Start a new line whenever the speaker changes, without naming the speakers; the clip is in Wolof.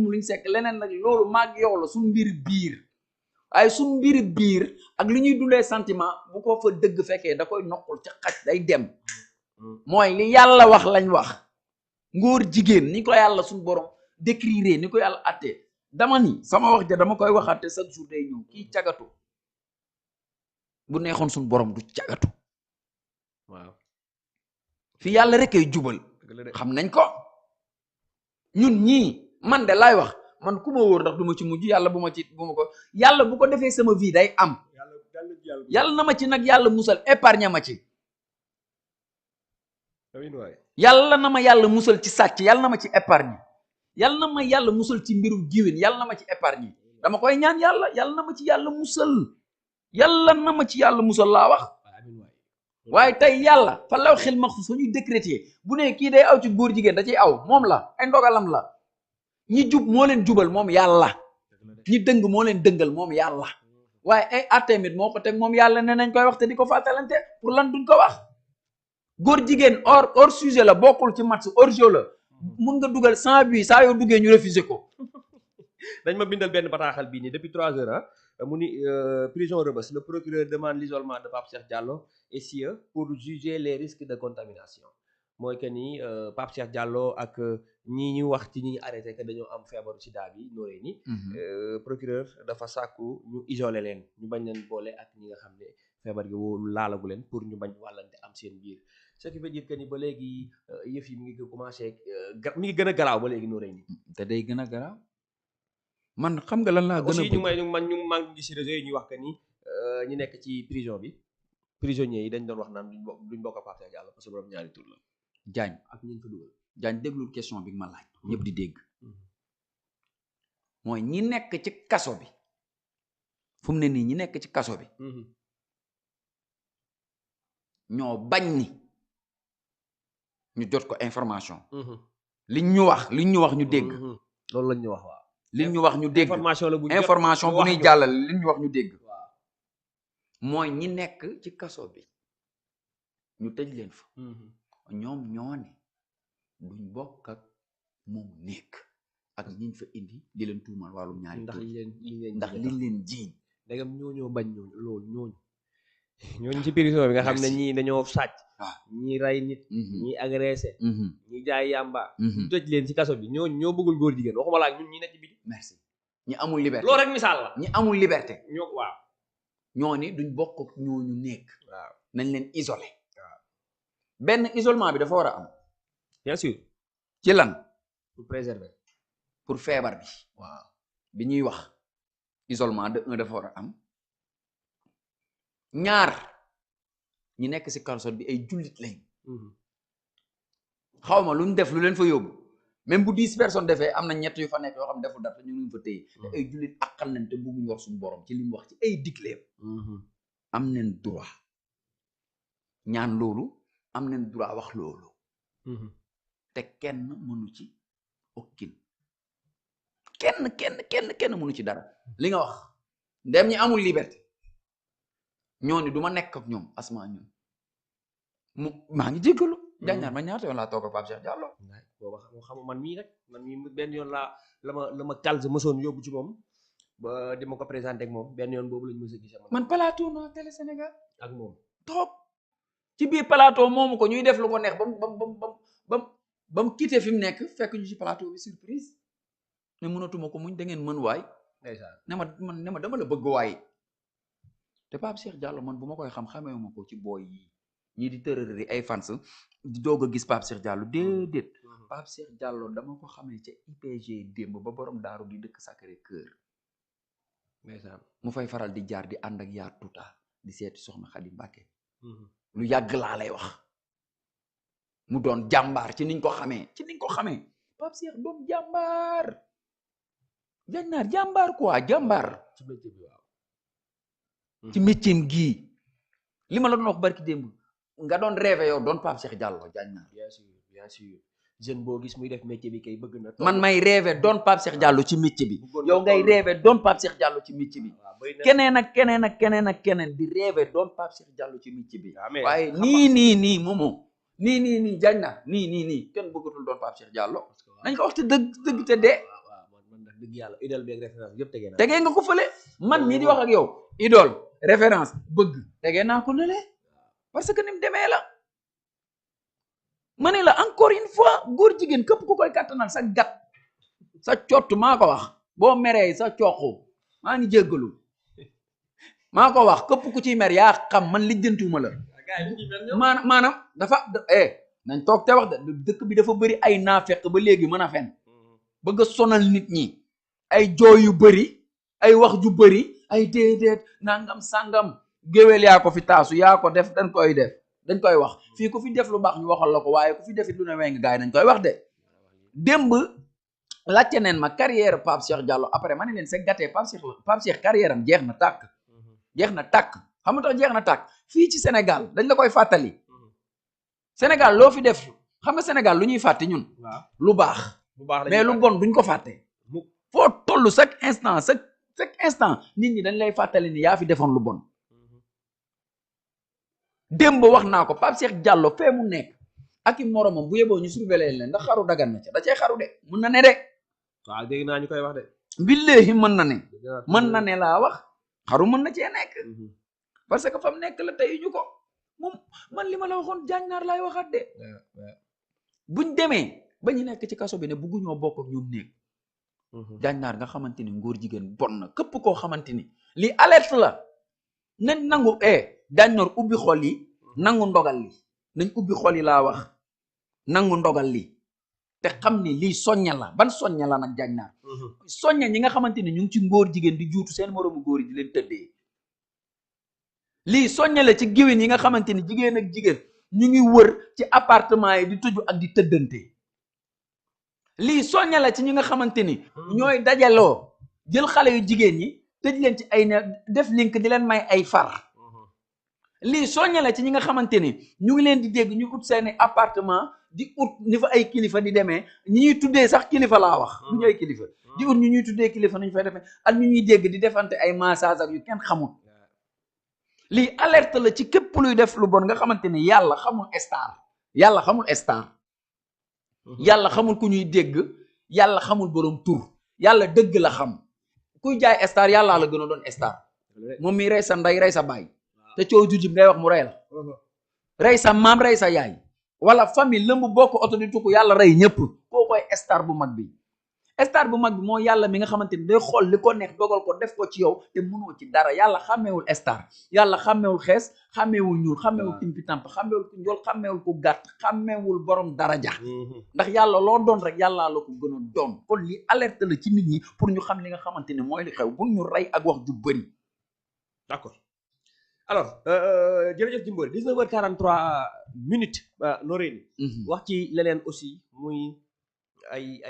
luñ sekk leneen nag loolu maag yow la suñ mbiri biir waaye suñ mbiri biir ak li ñuy dundee sentiment bu ko fa dëgg fekkee da koy noqul ci xaj day dem mooy li yàlla wax lañ wax ngóor jigéen ni ko yàlla suñ borom décrire ni ko yàlla attee dama ni sama wax ja dama koy waxaate chaque jour day ñëw kii cagatu bu neexoon suñ borom du cagatu
waaw
fi yàlla rek ay jubal xam nañ ko ñun ñii man de laay wax man ku ma wóor ndax du ma ci mujj yàlla bu ma ko yàlla bu ko defee sama vie day am yàlla na ma ci nag yàlla musal épargne ma ci yàlla na ma yàlla musal ci sàcc yàlla na ma ci épargne yàlla na ma yàlla musal ci mbirum jiwin yàlla na ma ci épargne dama koy ñaan yàlla na ma ci yàlla musal yàlla na ma ci yàlla musal laa wax waaye tey yàlla fa law xel ma fa ñuy décréter bu ne kii day aw ci góor jigéen da ciy aw moom la ay ndogalam la ñi jub moo leen jubal moom yàlla ñi dëng moo leen dëngal moom yàlla waaye ay atemit moo ko teg moom yàlla ne nañ koy wax te di ko fàttalante pour lan duñ ko wax góor jigéen hors sujet la bokkul ci match hors jeu la mun nga dugal 100 buts saa yoo duggee ñu refuser ko
dañ ma bindal benn bataaxal bii nii depuis 3 heures mu ni prison Rebeuss le procureur demande l'isolement de Pape Cheikh Diallo et SIE pour juger les risques de contamination mooy que ni Pape Cheikh Diallo ak ñi ñu wax ci ñi arrêté que dañoo am feebaru sida bi nooree ni procureur dafa sàkku ñu isolé leen ñu bañ leen boole ak ñi nga xam ne feebar gi wóolu laalagu leen pour ñu bañ wàllante am seen biir ce qui veut dire que ni ba léegi yëf yi mi ngi commencé mi ngi gën a garaaw ba léegi nooree ni
te day gën a garaaw man xam nga lan laa gën a
aussi ñu maa ngi gis ci réseau yi ñuy wax que ni ñu nekk ci prison bi prisonniers yi dañ doon wax naan duñ bokk ak Pape Cheikh Diallo parce que borom ñaari tur la
Diagne
ak ñu fa dugal
Diagne déglul question bi nga ma laaj ñëpp di dégg mooy ñi nekk ci kaso bi fu mu ne nii ñi nekk ci kaso bi ñoo bañ ni ñu jot ko information liñ ñu wax ñu dégg
loolu lañ ñu wax waaw
liñ ñu wax ñu dégg information bu ñuy jàllale liñ ñu wax ñu dégg mooy ñi nekk ci kaso bi ñu tëj leen fa ñoom ñoo ne duñ bokk ak moom nekk ak ñiñ fa indi di leen tuumal wàllum ñaari ndax liñ leen jiiñ
dagam ñoo bañ ñooñu ci prison bi nga xam ne ñii dañoo sàcc ñii rey nit ñii agressé ñii jaay yàmba ñu tëj leen ci kaso bi ñoo bëggul góor jigéen waxuma laa ñun ñi nekk ci biti
merci ñi amul liberté
loolu rek misaal la
ñi amul liberté
waaw
ñoo ni duñ bokk ak ñooñu nekk
waaw
nañ leen isolé benn isolement bi dafa war a am
bien sûr
ci lan
pour préserver
pour feebar bi waaw bi ñuy wax isolement de 1 dafa war a am ñaar ñi nekk ci kaso bi ay jullit lañ xawma lu ñu def lu leen fa yóbbu même bu 10 personnes defee am na ñett yu fa nekk yoo xam defu dara ñu ngi fa téye te ay jullit àqal nañ te bëgguñu wax suñu borom ci li mu wax ci ay digleem am nañ droit ñaan loolu am nañ droit wax loolu te kenn mënu ci okkin kenn mënu ci dara li nga wax ndem ñi amul liberté ñoo ni du ma nekk ak ñoom asma ñun maa ngi jéggalu jàññaar ma ñaata yoon laa toog ak Pape Cheikh Diallo
booba xam man mii rek man mii benn yoon la ma calze mësoon yóbbu ci moom ba di ma ko présenté ak moom benn yoon boobu lañu mës a gis
man plateau na Télé Sénégal
ak moom
toog ci biir plateau moomu ko ñuy def lu ko neex ba mu quitté fi mu nekk fekk ñu ci plateau bi surprise ne mënatuma ko muñ da ngeen mën waay ne ma dama la bëgg waay te Pape Cheikh Diallo man bu ma koy xamee ma ko ci booy yi ñii di tërërëri ay fans di doog a gis Pape Cheikh Diallo déedéet Pape Cheikh Diallo dama ko xamee ca IPG démb ba borom daaru di dëkk Sacré Cœur mu fay faral di jaar di ànd ak yaar tuuta di seeti soxna Xadi Mbàkke lu yàgg laa lay wax mu doon jàmbaar ci niñ ko xamee Pape Cheikh doon jàmbaar jannaar jàmbaar quoi jàmbaar ci métier gii li ma la doon wax barki démb nga doon rêvé yow doon Pape Cheikh Diallo jannaar
bien sûr jeune boo gis muy def métier bi kay bëgg na
man may rêvé doon Pape Cheikh Diallo ci métier bi yow ngay rêvé doon Pape Cheikh Diallo ci métier bi keneen ak keneen di rêvé doon Pape Cheikh Diallo ci métier bi waaye nii moomoo nii jannaar nii kenn bëggatul doon Pape Cheikh Diallo nañ ko wax te dëgg te dee
dëgg yàlla idole beeg référence yëpp tegee naa.
tegee nga ko fële man mii di wax ak yow idole référence bëgg tegee naa ko nële parce que ni mu demee la ma ne la encore une fois góor jigéen képp ku koy kàttanal sa gat sa cott maa ko wax boo meree sa coqu maa ngi jéggalu maa ko wax képp ku ciy mer yaa xam man lijjantiwuma la maanaam dafa nañ toog te wax de dëkk bi dafa bëri ay naafeq ba léegi mën a fen bëgg a sonal nit ñi ay jooy yu bëri ay wax ju bëri ay déedéet nangam sangam géwél yaa ko fi taasu yaa ko def dañ koy wax fii ku fi def lu baax ñu waxal la ko waaye ku fi defit lu ne weng gaay dañ koy wax de démb laajte neen ma carrière Pape Cheikh Diallo après ma ne leen c'est gâté Pape Cheikh carrière am jeex na tàkk xam nga tax jeex na tàkk fii ci Sénégal dañ la koy fàttali Sénégal loo fi def xam nga Sénégal lu ñuy fàtte ñun lu baax mais lu bon duñ ko fàtte foo toll chaque instant nit ñi dañ lay fàttali ni yaa fi defoon lu bon démb wax naa ko Pape Cheikh Diallo fee mu nekk ak i moromam bu yeboo ñu surveiller leen ndax xaru dagan na ca da cay xaru de mën na ne de
waaw dégg naa ñu koy wax de
billahi mën na ne laa wax xaru mën na cee nekk parce que fa mu nekk la tey ñu ko moom man li ma la waxoon jànnaar laay waxaat de buñ demee ba ñu nekk ci kaso bi ne bugguñoo bokk ak ñoom néeg jànnaar nga xamante ni ngóor jigéen bon na képp koo xamante ni lii alerte la nañ nangu jànnaar ubbi xol yi nangu ndogal li nañ ubbi xol yi laa wax nangu ndogal li te xam ni lii soñña la ban soñña la nag jànnaar soñña ñi nga xamante ni ñu ngi ci ngóor jigéen di juutu seen moroomu góor yi di leen tëddee lii soññale ci géwén yi nga xamante ni jigéen ak jigéen ñu ngi wër ci appartement yi di tëju ak di tëddante lii soññale ci ñi nga xamante ni ñooy dajaloo jël xale yu jigéen ñi tëj leen ci ay def link di leen may ay far lii soññale ci ñi nga xamante ni ñu ngi leen di dégg ñu ut seeni appartement di ut ni fa ay kilifa di demee ñi ñuy tuddee sax kilifa laa wax du ñu ay kilifa di ut ñu ñuy tuddee kilifa nañu fay defee ak ñu ñuy dégg di defante ay massage ak yu kenn xamul lii alerte la ci képp luy def lu bon nga xamante ni yàlla xamul star yàlla xamul ku ñuy dégg yàlla xamul borom tur yàlla dëgg la xam kuy jaay star yàllaa la gën a doon star moom mi rey sa ndey rey sa baay te coow jujib ngay wax mu rey la rey sa maam rey sa yaay wala famille lëmb bokk oto di tukku yàlla rey ñëpp koo koy star bu mag bi moo yàlla mi nga xamante ni day xool li ko neex dogal ko def ko ci yow te mënoo ci dara yàlla xàmmeewul star yàlla xàmmeewul xees xàmmeewul ñuul xàmmeewul timpi tamp xàmmeewul ku njool xàmmeewul ku gàtt xàmmeewul borom daraja ndax yàlla loo doon rek yàllaa la ko gën a doon kon li alerte la ci nit ñi pour ñu xam li nga xamante ni mooy li xew bu ñu rey ak wax ju bëri
d'accord alors jërëjëf Jimbori 19h43 minutes Noreyni wax ci leneen aussi muy ay